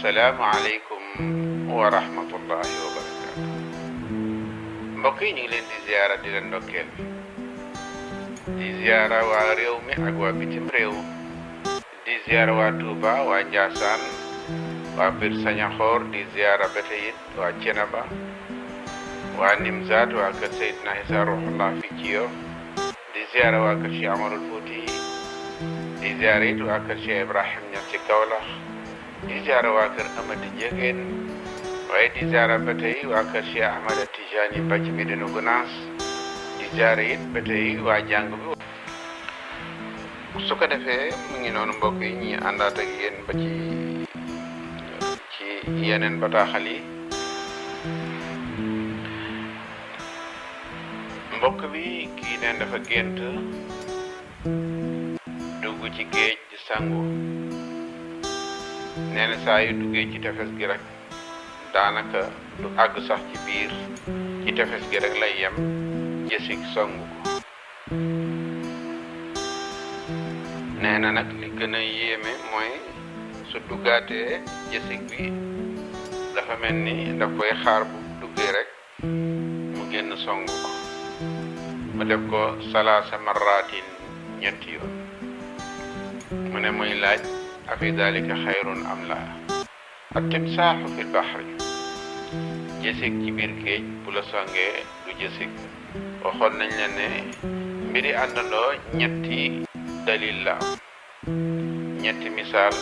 assalaamu aleykum wa rahmatullahi wa barakaatu. mbokk yi ñu ngi leen di ziyaara di leen ndokkeel di ziyaara waa réew mi ak waa bitim réew di ziyaara waa Touba waa Njaasaan waa Pir Sañaxoor di ziyaara ba tey it waa Cenaba waa Nimzaat waa kër Seydina Isa Ruhullah fi ci Yoff di ziyaara waa kër Cheikh Amarul Fuuti di ziyaara it waa kër Cheikh Ibrahim Ñas ci Kawlax di ziyaara waa kër Amady Njegeen waaye di ziyaara ba tey waa kër Cheikh Ahmada Tijani ba ci Medina Gunaas di ziyaara it ba tey waa jàng bi. su ko defee mu ngi noonu mbokk yi ñi àndaat ak yéen ba ci yeneen bataaxal yi. mbokk bi kii neen dafa gént dugg ci géej di sangu. nee na saa yu duggee ci tefes gi rek daanaka du àgg sax ci biir ci tefes gi rek lay yem jësig songu ko. nee na nag li gën a yéeme mooy su duggaatee jësig bi dafa mel ni daf koy xaar bu duggee rek mu génn songu ko. mu def ko salaasa marratin ñetti yoon. mu ne muy laaj afi dalika xayrun am la at-timsaaxu fi l-baxri jësig ci biir géej bu la songee du jësig. waxoon nañ leen ne mbiri àndandoo ñetti dalil la am ñetti misaal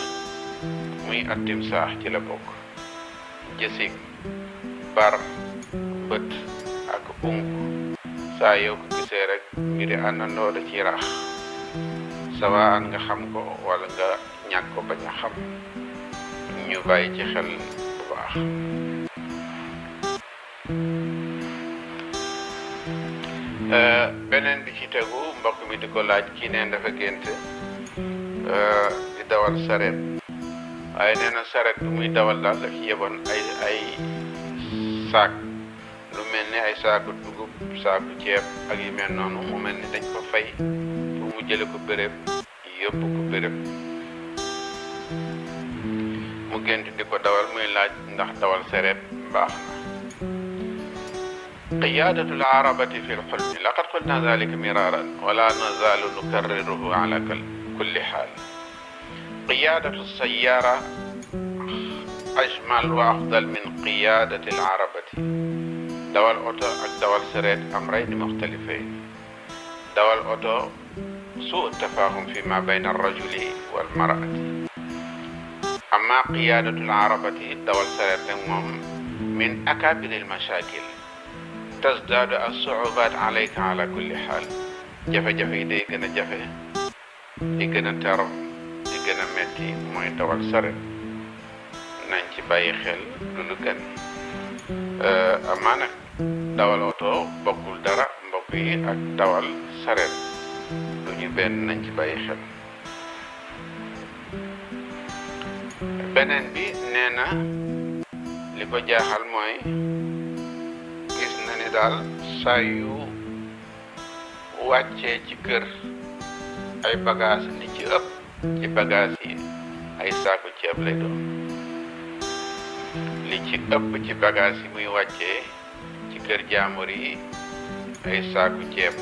muy at-timsaax ci la bokk: jësig, bar, bët ak saa yow ko gisee rek mbiri àndandoo da ci rax sawaan nga xam ko wala nga ñàkk ko bañ a xam. ñu bàyyi ci xel bu baax. beneen bi ci tegu mbokk mi di ko laaj kii neen dafa gént di dawal saret waaye nee na saret bi muy dawal daal daf yeboon ay saak lu mel ni ay saaku dugub saaku ceeb ak yu mel noonu mu mel ni dañ ko fay pour mu jële ko béréb yóbbu ko béréb. mu gént di ko dawal muy laaj ndax dawal saret baax na. qiyaadatu al-arabati fi l-xulmi laqad qulna dalika miraaran wala nazaalu nukarriruhu ala kulli xaal. qiyaadatu sayyaara ajmal wa afdal min qiyaadati al-arabati. dawal oto ak dawal saret amrayni muxtalifayn. dawal oto suu tafaahum fi ma bayna ar-rajuli wal mar'ati. amma qiyaadatu al-arabati dawal saret nag moom min akaabiri al-mashaakil tasdaadu as-su'ubaat alayka ala kulli xaal. jafe-jafe yi day gën a jafe di gën a tar di gën a metti mooy dawal saret. nañ ci bàyyi xel du lu gën. amaa nag dawal oto bokkul dara mbokk yi ak dawal saret du ñu benn, nañ ci bàyyi xel. beneen bi nee na li ko jaaxal mooy gis na ni daal saa yu wàccee ci kër ay bagage li ci ëpp ci bagage yi ay saaku ceeb lay doon. li ci ëpp ci bagage yi muy wàccee ci kër jaambur yi ay saaku ceeb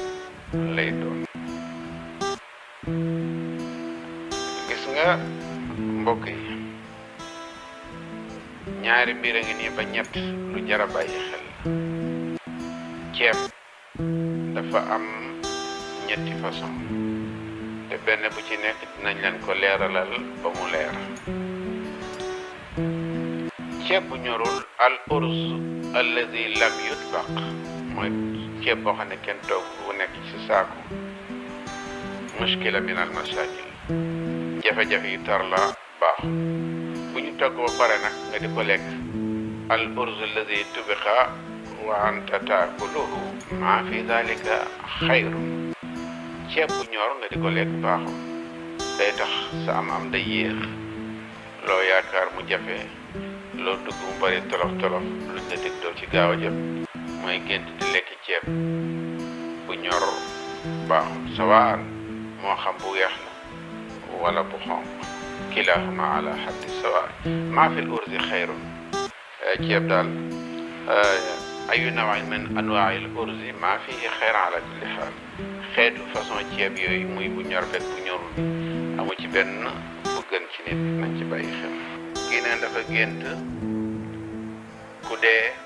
lay doon. gis nga mbokk yi ñaari mbir a ngi nii ba ñett lu jar a bàyyi xel. ceeb dafa am ñetti façon te benn bu ci nekk dinañ leen ko leeralal ba mu leer. ceeb bu ñorul al urz allazi lam yutbaq mooy ceeb boo xam ne kenn toog bu nekk ci saaku. mushkila min al masakil jafe-jafe yu tar la baax. bu ñu togg ba pare nag nga di ko lekk al urz allazi tubiqa wa anta taakuluhu maa fi dalika xayrun. ceeb bu ñor nga di ko lekk baaxul, day tax sa am day yéex. loo yaakaar mu jafe, loo dugg mu bari tolof tolof luñ la dig doo ci gaaw a jot. mooy gént di lekk ceeb bu ñor baaxul sawaan moo xam bu weex la wala bu xonq. kilahuma ala haddi sawa ma fi l urzi xayrun ceeb daal ayu nawin min anwail urzi ma fihi xayr ala kulli xaal xeetu façon ceeb yooyu muy bu ñor fekk bu ñorul amu ci benn bu gën ci nit nañ ci bàyyi xel. kii neen dafa gént ku dee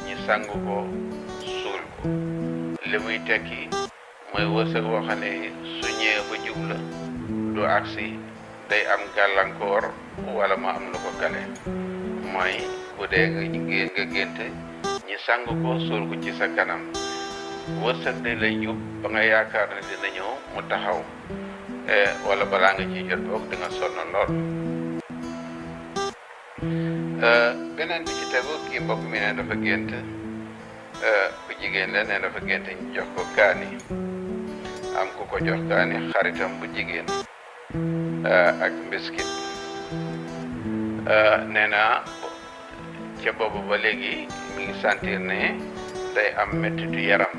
ñi sang ko suul ko li muy tekki mooy wërsëg woo xam ne su ñëwee ba jub la du agsi day am gàllankoor wala mu am lu ko gale mooy bu dee nga gént ñi sang ko suul ko ci sa kanam wërsëg de lay jub ba nga yaakaar ne dina ñëw mu taxaw wala balaa nga ciy jot boog di nga sonn lool. beneen bi ci tegu kii mbokk mi ne dafa gént ku jigéen la ne dafa gént ñu jox ko kaani am ku ko jox kaani xaritam bu jigéen ak mbiskit nee na ca boobu ba léegi mi ngi sentir ne day am mettitu yaram.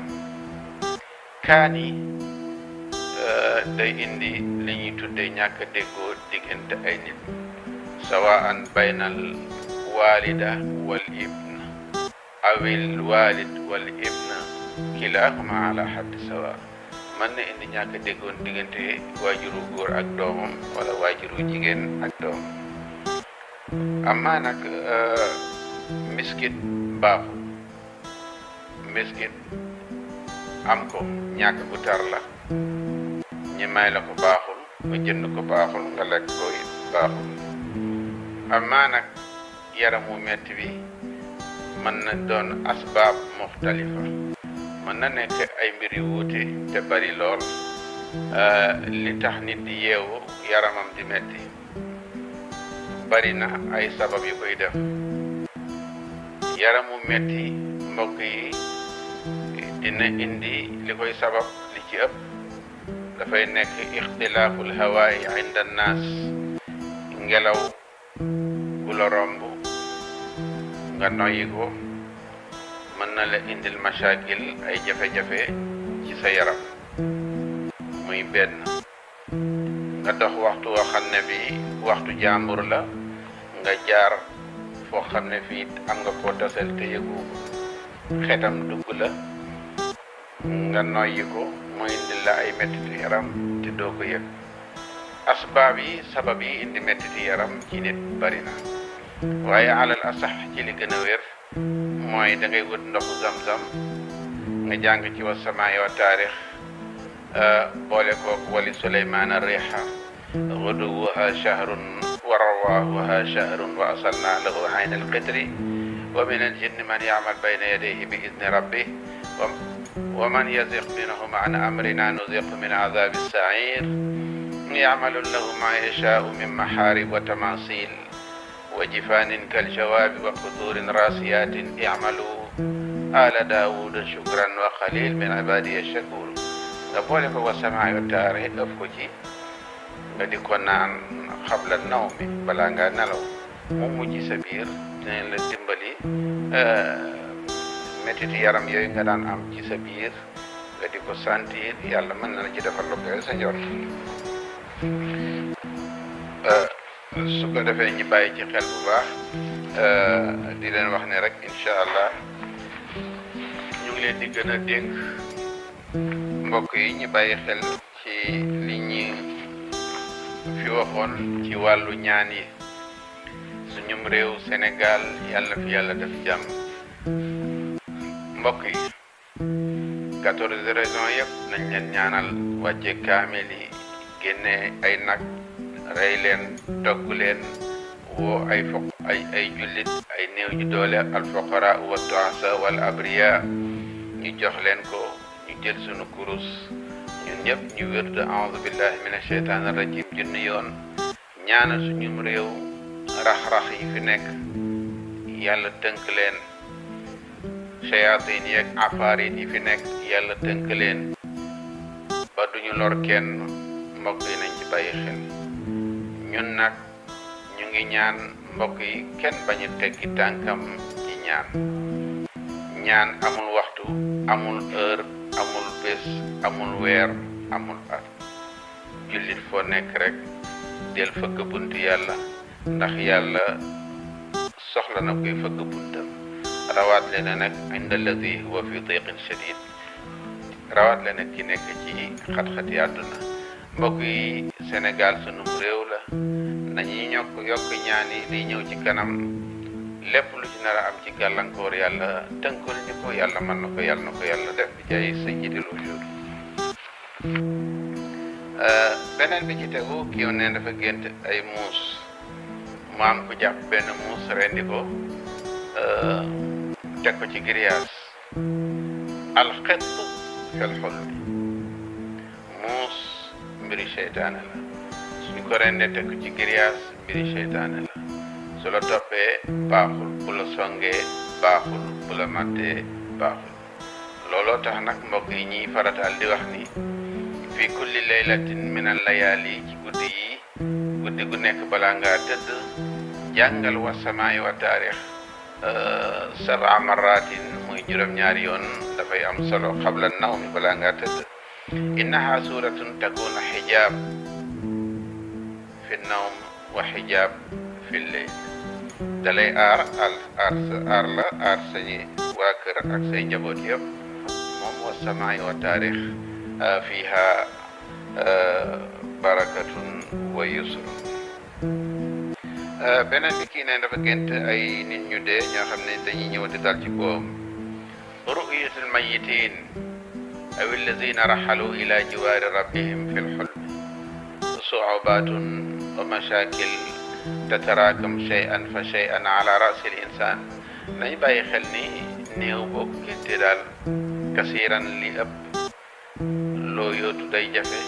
kaani day indi li ñuy tuddee ñàkk a déggoo diggante ay nit sawaan baynal walida wal ibn awil walid wal ibn kilahuma ala haddi sawa mën na indi ñàkk a déggoon diggante waajuru góor ak doomam wala waajuru jigéen ak doomam. amaa nag miskit baaxul miskit am ko ñàkk gu tar la ñi may la ko baaxul nga jënd ko baaxul nga lekk ko it baaxul. amaa nag yaramu metti bi mën na doon asbaab muxtalifa mën na nekk ay mbir yu wuute te bari lool li tax nit di yeewu yaramam di metti bari na ay sabab yu koy def. yaramu metti mbokk yi dina indi li koy sabab li ci ëpp dafay nekk ixtilaaful hawaay inda naas ngelaw bu la romb nga noyyi ko mën na la indil mashakil ay jafe-jafe ci sa yaram muy benn. nga dox waxtu woo xam ne bi waxtu jàmbur la nga jaar foo xam ne fii am nga koo tasel te yëgu xetam dugg la nga noyyi ko mu indi la ay mettitu yaram te doo ko yëg. asbaab yi sabab yi indi mettitu yaram ci nit bari na waaye alal asax ci li gën a wér mooy da ngay wut ndoxu zam-zam nga jàng ci wa samaay wa taarix boole kook wali suleymaana riixa guduwuha shahrun wa rawaahuha shahrun wa asalna lahu ayna alqitri wa min aljinni man yaamal bayna yadayhi bi idni rabbih wa man yaziq minhum an amrina nuziq min azabi sair yamalu lahu ma yashaau min maharib wa tamasil wa jifanin kaljawabi wa qudurin rasiyatin yamalu ala daawuda shukran wa qalil min ibadiya shakur nga boole ko wa samaay wa taarix ëf ko ci nga di ko naan xabla naw mi balaa nga nelaw mu mujj sa biir dinañ la dimbali métiti yaram yooyu nga daan am ci sa biir nga di ko sentir yàlla mën na la ci defal lu koy sa njort. su ko defee ñi bàyyi ci xel bu baax di leen wax ne rek incha allah ñu ngi leen di gën a dénk mbokk yi ñu bàyyi xel ci li ñi fi waxoon ci wàllu ñaan yi. suñum réew Sénégal yàlla fi yàlla def jàmm. mbokk yi 14 régions yëpp nañ leen ñaanal wàcce kaamil yi génne ay nag rey leen togg leen woo ay jullit ay néew ñu doole alfuqara wa du'asa wal abriya ñu jox leen ko ñu jël sunu kurus ñun ñëpp ñu wérdu a'udhu billahi minash shaytanir rajim junni yoon ñaanal suñum réew rax-rax yi fi nekk yàlla tënk leen shayatin yeeg afaarin yi fi nekk yàlla tënk leen ba duñu lor kenn. mbokk yi nañ ci bàyyi xel ñun nag ñu ngi ñaan mbokk yi kenn bañu teggi tànkam ci ñaan amul waxtu amul heure amul bés amul weer amul at jullit foo nekk rek del fëgg buntu yàlla ndax yàlla soxla na koy fëgg buntam rawaat le na nag inda alladi huwa fi diqin shadid rawaat le nag ki nekk ci xat-xati àdduna mbokk yi Sénégal sunum réew la nañuy yokk ñaan yi di ñëw ci kanam lépp lu ci nar a am ci gàllankoor yàlla tënkal ñu ko yàlla mën na ko yàlla def bi jaay sayyidil wujuud beneen bi ci tegu kii ne dafa gént ay muus mu am ko jàpp benn muus rendi ko teg ko ci grillage alxett fil xulmi muus mbiri seytaane la suñ ko rendee teg ko ci grillage mbiri seytaane la su la toppee baaxul bu la songee baaxul bu la màttee baaxul looloo tax nag mbokk yi ñiy farataal di wax ni fi kulli laylatin min al layaali ci guddi gu nekk balaa ngaa tëdd jàngal wa samaay wa taarix 7 marratin muy juróom-ñaari yoon dafay am solo xabla nawmi balaa ngaa tëdd innaha suratun takuna xijaab fi nawm wa xijaab fi leyl dalay aar la aar say waa kër ak say njaboot yëpp moom wa samaay wa taarix fiha barakatun wa yusrun beneen bi kii ne dafa gént ay nit ñu dee ñoo xam ne dañuy ñëw di dal ci koom ru'yatul mayitin aw alladina raxalu ila jiwaari rabbihim fi lxulmi suubatun wa mashakil tatarakam shay'an fa shay'an ala rasi l insan nañ bàyyi xel ni néew boo ko génte daal kasiran li ëpp loo yootu day jafe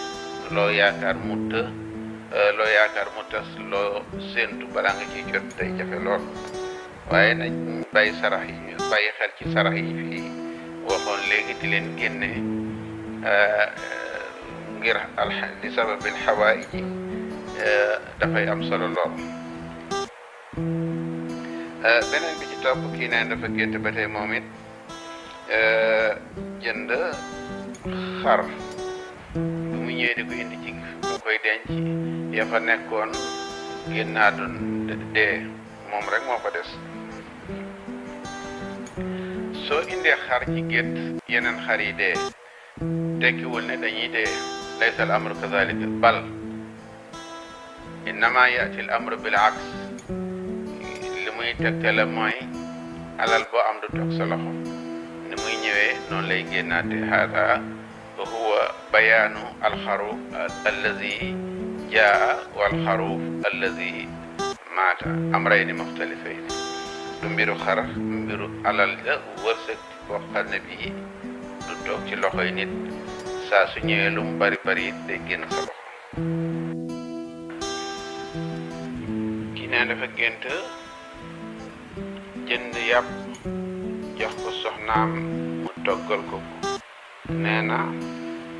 loo yaakaar mu tas loo séentu balaa nga ciy jot day jafe lool waaye nañ bàyyi sarax yi bàyyi xel ci sarax yi fii waxoon léegi di leen génne ngir li sababil xawaayi ji dafay am solo lool beneen bi ci topp kii neen dafa gént ba tey moom it jënd xar bu mu ñëwee di ko indi ci mu koy denc ya fa nekkoon génn àdduna dee moom rek moo fa des soo indee xar ci gétt yeneen xar yi dee tekkiwul ne dañuy dee laysa al amru kazalika bal innama yaati al amru bil aks li muy tegtale mooy alal boo am du toog sa loxo ni muy ñëwee noonu lay génnaate hada huwa bayaanu alxaruuf allazi jaa walxaruuf allazi maata amrayni muxtalifayni du mbiru xar mbiru alal la wërsëg boo xam ne bii du toog ci loxoy nit saa su ñëwee lu mu bari bari day génn sa loxo kii ne dafa gént jënd yàpp jox ko soxnaam mu toggal ko nee na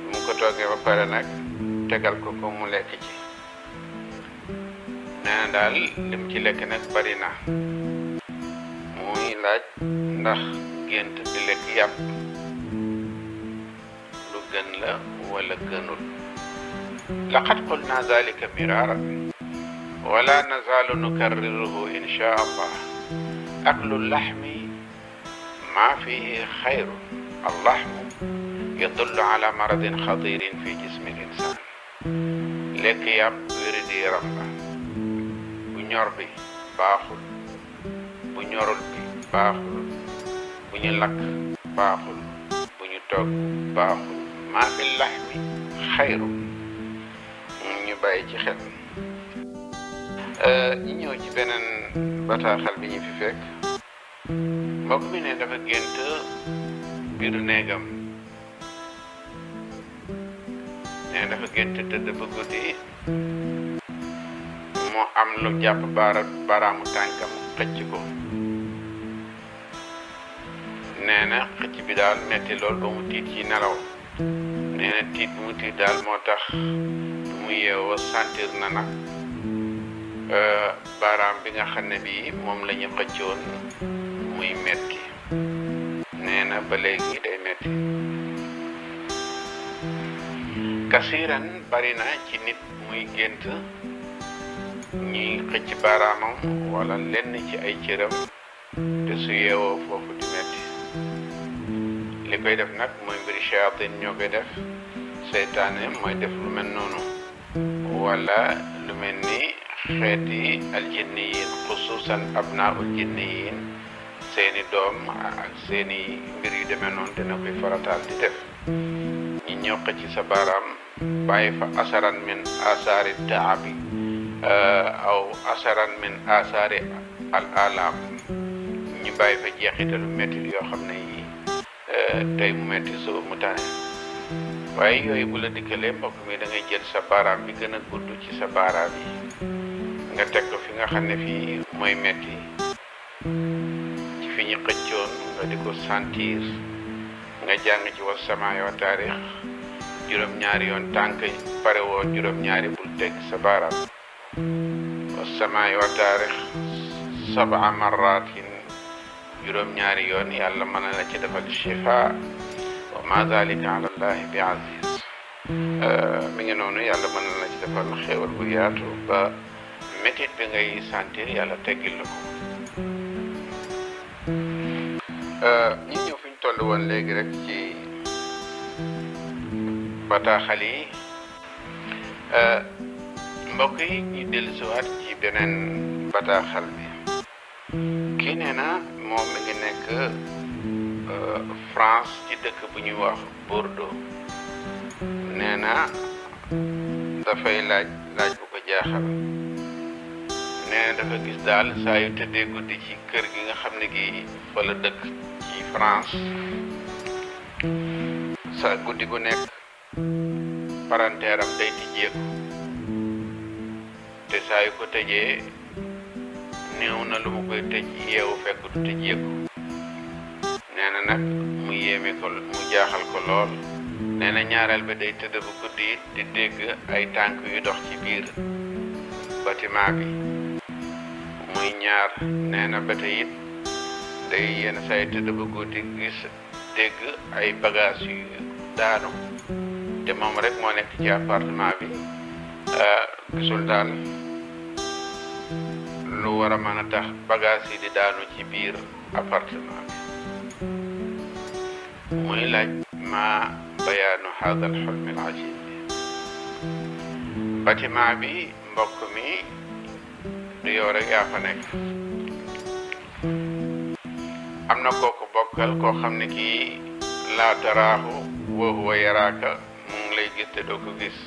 mu ko toggee ba pare nag tegal ko mu lekk ci nee na daal lim ci lekk nag bari na muy laaj ndax gént di lekk yàpp lu gën la wala gënul laqad qulna zalika mirara wala nazalu nukarriruhu insha allah aklu laxmi ma fihi xayru allahmu yadullu ala maradin xadirin fi jismi l insan lekk yàpp wéri di yaram la bu ñor bi baaxul bu ñorul bi baaxul bu ñu lakk baaxul bu ñu togg baaxul maa fi laxmi xayru ñu bàyyi ci xel ñu ñëw ci beneen bataaxal bi ñu fi fekk mbokk mi ne dafa gént biiru néegam ne dafa gént tëdd ba guddi mu am lu jàpp baaraamu tànkam xëcc ko nee na xëcc bi daal metti lool ba mu tiit ci nelaw nee na tiit bu mu tiit daal moo tax bu mu yeewoo sentir na nag baaraam bi nga xam ne bii moom la ñu xëccoon muy metti nee na ba léegi day metti kasiran bari na ci nit muy gént ñuy xëcc baaraamam wala lenn ci ay cëram te su yeewoo foofu di metti li koy def nag mooy mbiri shayatin ñoo koy def seytaane mooy def lu mel noonu wala lu mel ni xeeti aljinniyin xususan abnaul jinniyin seeni doom ak seeni mbir yu demee noonu dina koy farataal di def ñi ñëw xëcc sa baaraam bàyyi fa asaran min asaari taabi aw asaran min asaari al alam ñu bàyyi fa jeexitalu mettit yoo xam ne yi tey mu metti suba mu tane waaye yooyu bu la dikkalee mbokk mi da ngay jël sa baaraam bi gën a gudd ci sa baaraam yi nga teg ko fi nga xam ne fii mooy metti ci fi ñu xëccoon nga di ko sentir nga jàng ci was samaay wa taarix juróom-ñaari yoon tànk pare woo juróom-ñaari bul teg sa baaraam was samaay wa taarix 7 marratin juróom-ñaari yoon yàlla mën na la ci defal shifa wa ma zalika ala allahi bi aziz mi ngi noonu yàlla mën na la ci defal xéewal bu yaatu ba métit bi ngay sentir yàlla teggil la ko ñu ñëw fi ñu toll woon léegi rek ci bataaxal yi mbokk yi ñu dellusiwaat ci beneen bataaxal bi kii nee na moom mi ngi nekk France ci dëkk bu ñuy wax Bordeaux nee na dafay laaj bu ko jaaxal nee na dafa gis daal saa yu tëddee guddi ci kër gi nga xam ne gi fa la dëkk ci France sa guddi gu nekk paranteeram day tijjeeku te saa yu ko tëjee néew na lu mu koy tëj yeewu fekk du tëjjeeku nee na nag mu yéeme ko mu jaaxal ko lool nee na ñaareel ba day tëdd bu guddi it di dégg ay tànk yu dox ci biir bâtiment bi muy ñaar nee na ba tey it day yenn saa yi tëdd bu guddi gis dégg ay bagages yu daanu te moom rek moo nekk ci appartement bi gisul daal lu war a mën a tax bagages yi di daanu ci biir appartement bi muy laaj ma bayaanu haadal xulmi al ajib bâtiment bi mbokk mi du yow rek yaa fa nekk am na kooku bokkal koo xam ne kii laa taraahu wa huwa yaraaka mu ngi lay gis te doo ko gis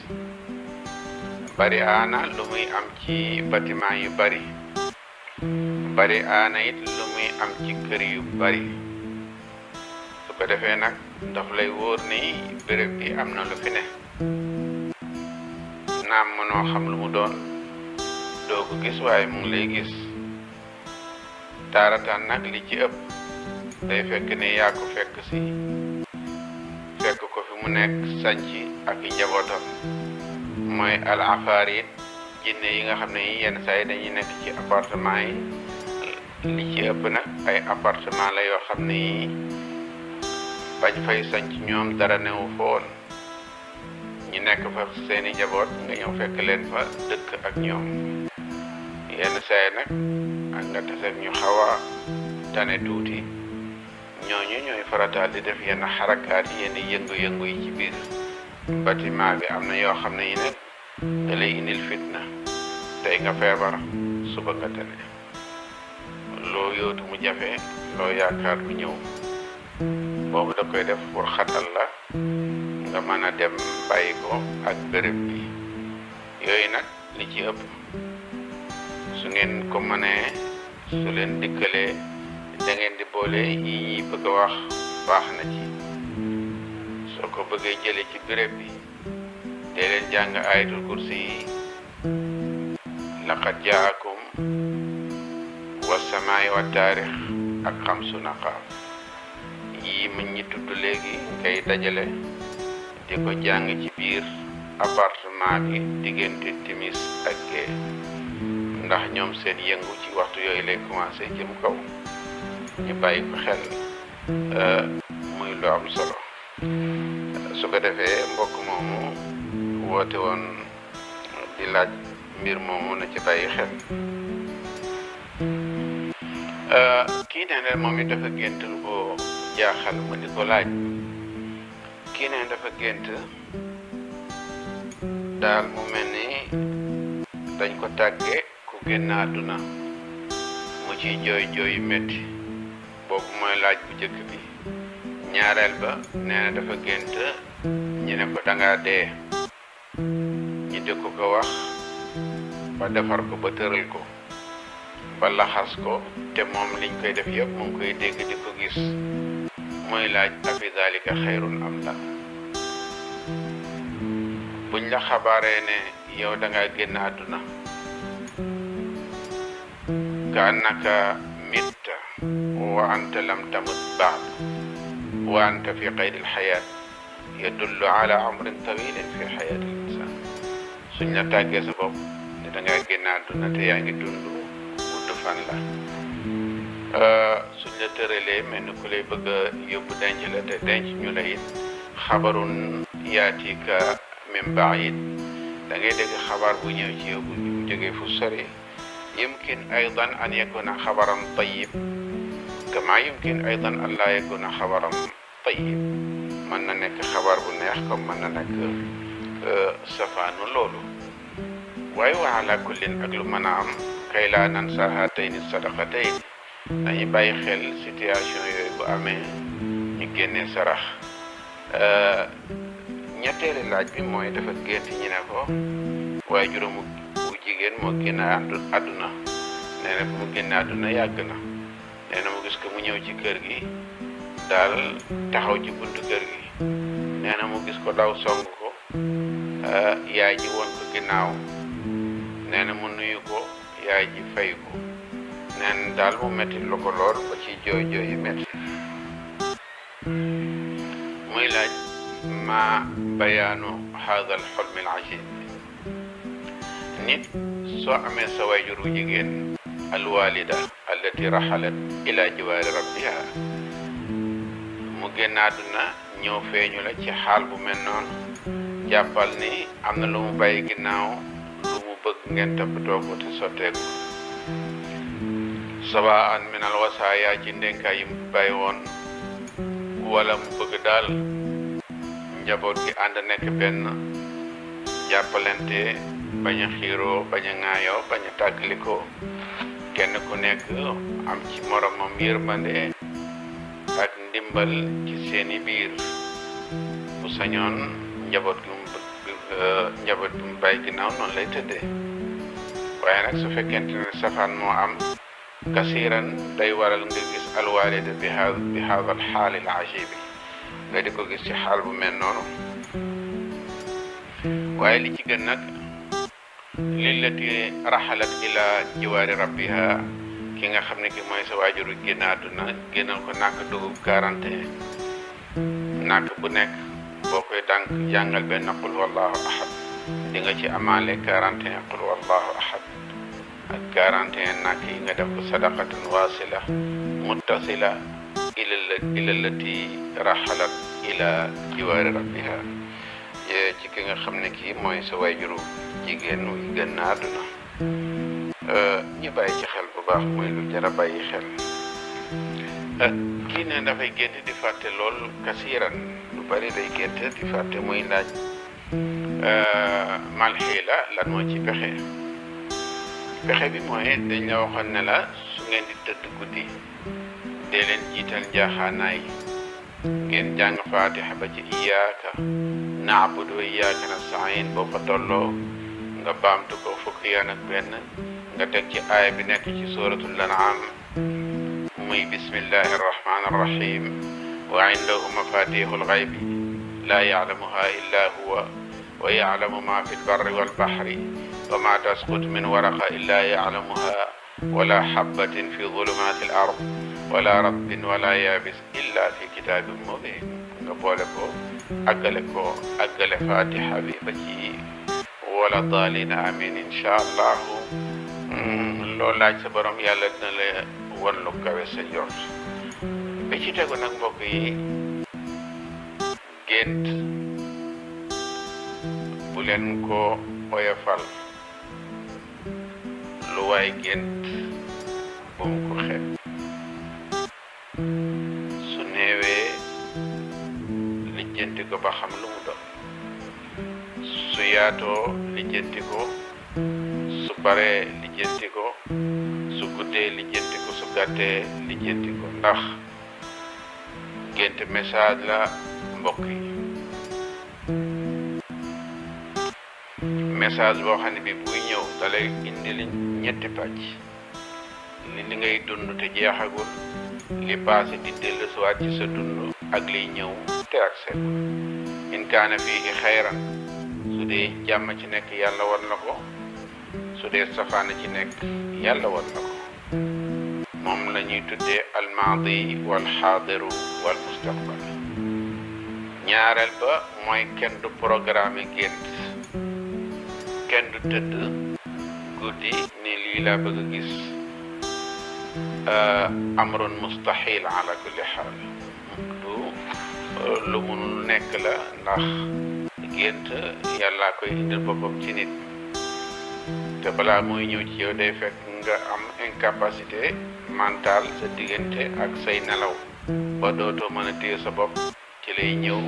bari aana lu muy am ci bâtiment yu bari aana it lu muy am ci kër yu bari su ko defee nag daf lay wóor ni béréb bi am na lu fi ne naam mënoo xam lu mu doon doo ko gis waaye mu ngi lay gis taarataan nag li ci ëpp day fekk ne yaa ko fekk ko fi mu nekk sanci ak i njabootam mooy al afaarit jinne yi nga xam ne yi yenn saa yi dañuy nekk ci appartement yi li ci ëpp nag ay appartement la yoo xam ne yi bañ fay sanc ñoom dara newu fa woon ñu nekk fa seeni njaboot nga ñëw fekk leen fa dëkk ak ñoom yenn saa yi nag ak nga taseeg ñu xaw a tane tuuti ñooñu ñooy farataal di def yenn xarakaat yi yenn yëngu-yëngu yi ci biir bâtiment bi am na yoo xam ne yi nag da lay indil fitna tey nga feebar suba nga tane loo yootu mu jafe loo yaakaar mu ñëw boobu da koy def pour xatal la nga mën a dem bàyyi ko ak béréb bi yooyu nag li ci ëpp su ngeen ko mënee su leen dikkalee da ngeen di boole yi ñuy bëgg a wax baax na ci soo ko bëggee jële ci béréb bi dee leen jàng ayatul kursi yi laqad jaakum wasamaay wa taarix ak xamsu naqaaf yii mu ñi tudd léegi ngay dajale di ko jàng ci biir appartement bi diggante timis ak gee ndax ñoom seen yëngu ci waxtu yooyu lay commencé jëm kaw ñu bàyyi ko xel muy lu am solo su ko defee mbokk moomu woote woon di laaj mbir moomu na ci bàyyi xel. kii nee na moom it dafa gént lu ko jaaxal mu di ko laaj. kii nee dafa gént daal mu mel ni dañ ko tàgge ku génn àdduna mu ciy jooy jooy yu métti. boobu mooy laaj bu njëkk bi. ñaareel ba nee na dafa gént ñu ne ko dangaa dee ñu di ko wax ba defar ko ba tëral ko ba laxas ko te moom liñ koy def yëpp mu ngi koy dégg di ko gis. mooy laaj afi zalika xayrun am la. buñ la xabaaree ne yow dangaa génn àdduna ka annaka mitta wa anta lam tamut baad wa anta fi qayd alxayaat yadullu ala amrin tawilin fi xayaat al insan. suñ la tàggee sa bopp ne dangaa génn àdduna te yaa ngi dund gudd fan la. suñ la tëralee mel ni ku lay bëgg a yóbbu denc la te denc ñu la it xabarun yaatika min baid da ngay dégg xabaar bu ñëw ci yow bu jógee fu sori. yumkin aydan an yakuna xabaran tayyib kama yumkin aydan an laa yakuna xabaran tayyib. mën na nekk xabaar bu neex comme mën na nekk safaanu loolu. waaye wa ala kullin ak lu mën a am kay laa nansa haatayni sadaqatayn dañuy bàyyi xel situation yooyu bu amee ñu génnee sarax. ñetteeli laaj bi mooy dafa gént ñi ne ko waaye juróomu bu jigéen moo génn àdduna. nee na bu mu génn àdduna yàgg na. nee na mu gis ko mu ñëw ci kër gi daal taxaw ci buntu kër gi. nee na mu gis ko daw song ko yaay ji woon ko ginnaaw. nee na mu nuyu ko yaay ji fay ko. nee na daal mu metti lu ko lool ba ci jooy jooy yu metti. muy laaj ma bayaanu haada al xulm al ajib. nit soo amee sa waajuru jigéen alwalida allati raxalat ila jiwaari rabbiha mu génn àdduna ñëw feeñu la ci xaal bu mel noonu jàppal ni am na lu mu bàyyi ginnaaw lu mu bëgg ngeen toppatoo ko te sotteeku. sabaan min al wasaaya ci ndénkaay yi mu bàyyi woon wala mu bëgg daal njaboot gi ànd nekk benn jàppalante bañ a xiiroo bañ a ŋaayoo bañ a tàggalikoo kenn ku nekk am ci moromam yërmande ak ndimbal ci seeni biir. bu sañoon njaboot gi mu bàyyi ginnaaw noonu lay tëddee. waaye nag su fekkente ne safaan moo am kasiran day waral nga gis alwaalida bi haada al xaal al ajibi nga di ko gis ci xaal bu mel noonu. waaye li ci gën nag lillati raxalat ila jiwaari rabbiha ki nga xam ne ki mooy sa waajuru génn àdduna génnal ko nàkk dugub 41 nàkk bu nekk boo koy dànk jàngal benn qul wallahu ahad di nga ci amaale 41 qul wallahu ahad ak 41 nàkk yi nga def ko sadaqatan wasila muttasila ila lati raxalat ila jiwaari rabbiha ci ki nga xam ne kii mooy sa waajuru jigéen wu génn àdduna. ñu bàyyi ci xel bu baax muy lu jar a bàyyi xel. kii ne dafay gént di fàtte lool kasiiran lu bari day gént di fàtte muy laaj mal xiila lan moo ci pexe. pexe bi mooy dañ la waxoon ne la su ngeen di tëdd guddi dee leen jiital njaaxaanaay ngeen jàng faatixa ba ci iyaaka naabudu wa iyaaka nasta'iin boo fa tolloo nga baamtu ko fukki yoon ak benn nga teg ci aaya bi nekk ci suuratul an'aam muy bismillahi arrahmaani arrahim wa indahu mafatihul ghaybi laa ya'lamuha illa huwa wa ya'lamu ma fi lbarri walbahri wa ma tasqut min waraqa illa ya'lamuha wala habbatin fi zulumaati al ard wala rabbin wala yaabis illa fi kitaabin mubin nga boole ko àggale fatiha bi ba ci wala daalin amin incha allahu loo laaj sa borom yàlla dina la wan lu kawe sa njort. bi ci tegu nag mbokk yi gént bu leen ko oyofal lu waay gént bu mu ko xeeb su néewee lijjanti ko ba xam lu mu doon su yaatoo lijjanti ko su baree lijjanti ko su guddee lijjanti ko su gàttee lijjanti ko ndax gént message la mbokk yi message boo xam ne bi buy ñëw dalay indi li ñetti pàcc li ngay dund te jeexagul li passé di dellusiwaat ci sa dund ak liy ñëw te ak seet in kaana fiihi xayran su dee jàmm ci nekk yàlla war na ko su dee safaana ci nekk yàlla war na ko moom la ñuy tuddee almaadi wal xaadiru wal mustaqbal ñaareel ba mooy kenn du programme gént kenn du tëdd guddi ni lii laa bëgg a gis amrun mustahil ala kulli xaal du lu munul nekk la ndax gént yàllaa koy indil boppam ci nit te balaa mooy ñëw ci yow day fekk nga am incapacité mentale sa diggante ak say nelaw ba dootoo mën a téye sa bopp ci lay ñëw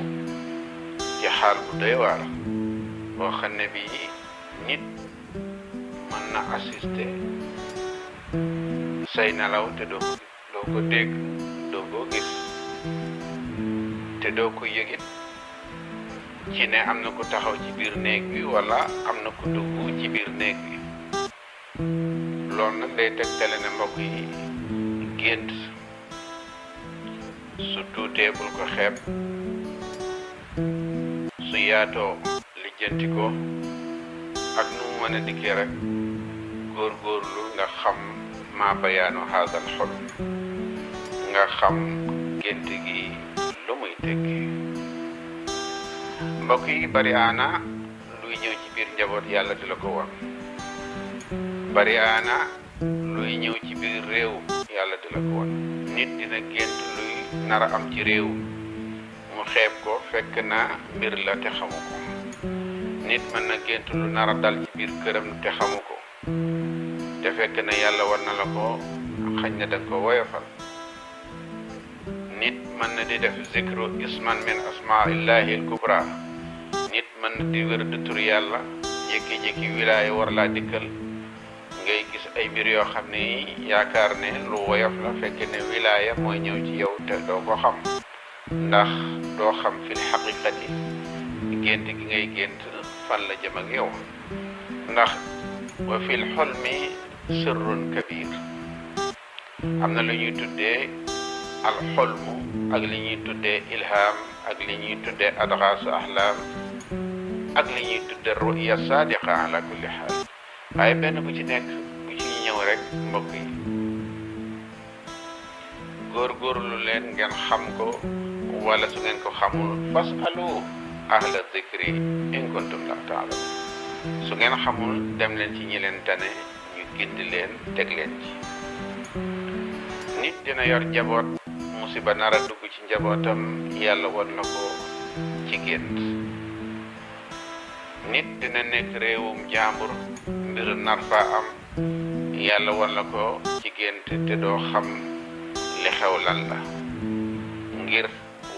ci xaal bu doy waar boo xam ne bii nit mën na assister say nelaw te doo ko dégg doo ko gis te doo ko yëgit ci ne am na ku taxaw ci biir néeg bi wala am na ku dugg ci biir néeg bi loolu nag day tegtale ne mbokk yi gént su tuutee bul ko xeeb su yaatoo lijjanti ko ak nu mu mën a dikkee rek góorgóorlu nga xam maa bayaanu haadal xolm nga xam gént gi lu muy tekki mbokk yi bari aana luy ñëw ci biir njaboot yàlla di la ko won bari aana luy ñëw ci biir réew yàlla di la ko won nit dina gént luy nara am ci réew mu xeeb ko fekk na mbir la te xamu ko nit mën na gént lu nara dal ci biir këram te xamu ko te fekk na yàlla war na la ko xañ na danga ko woyofal nit mën na di def zikru isman min asmaillahi al kubra nit mën na di wér di tur yàlla jékki-jékki wilaaya war laa dikkal ngay gis ay mbir yoo xam ne yaakaar ne lu woyof la fekk ne wilaaya mooy ñëw ci yow te doo ko xam ndax doo xam fil xaqiqati gént gi ngay gént fan la jëm ak yow ndax wa fil xolmi sirrun kabir am na lu ñuy tuddee al xolmu ak li ñuy tuddee ilham ak li ñuy tuddee adxaasu ahlaam ak li ñuy tuddee ruya sadiqa ala kulli xaal waaye benn bu ci nekk bu ci ñëw rek mbokk yi góorgóorlu leen ngeen xam ko wala su ngeen ko xamul fasalu ahla zikri in kuntum la taalamun su ngeen xamul dem leen ci ñi leen tane ñu gindi leen teg leen ci nit dina yor njaboot musiba nara dugg ci njabootam yàlla won na ko ci gént nit dina nekk réewum jàmbur mbir nar fa am yàlla won la ko ci gént te doo xam li xew lan la ngir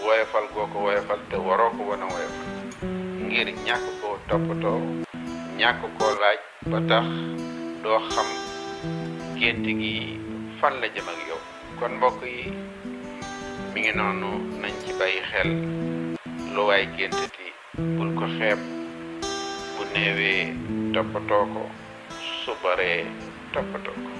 woyofal goo ko woyofal te waroo ko wan a woyofal ngir ñàkk koo toppatoo ñàkk koo laaj ba tax doo xam gént gi fan la jëm ak yow kon mbokk yi mi ngi noonu nañ ci bàyyi xel lu waay géntati bul ko xeeb bu néewee toppatoo ko su baree toppatoo ko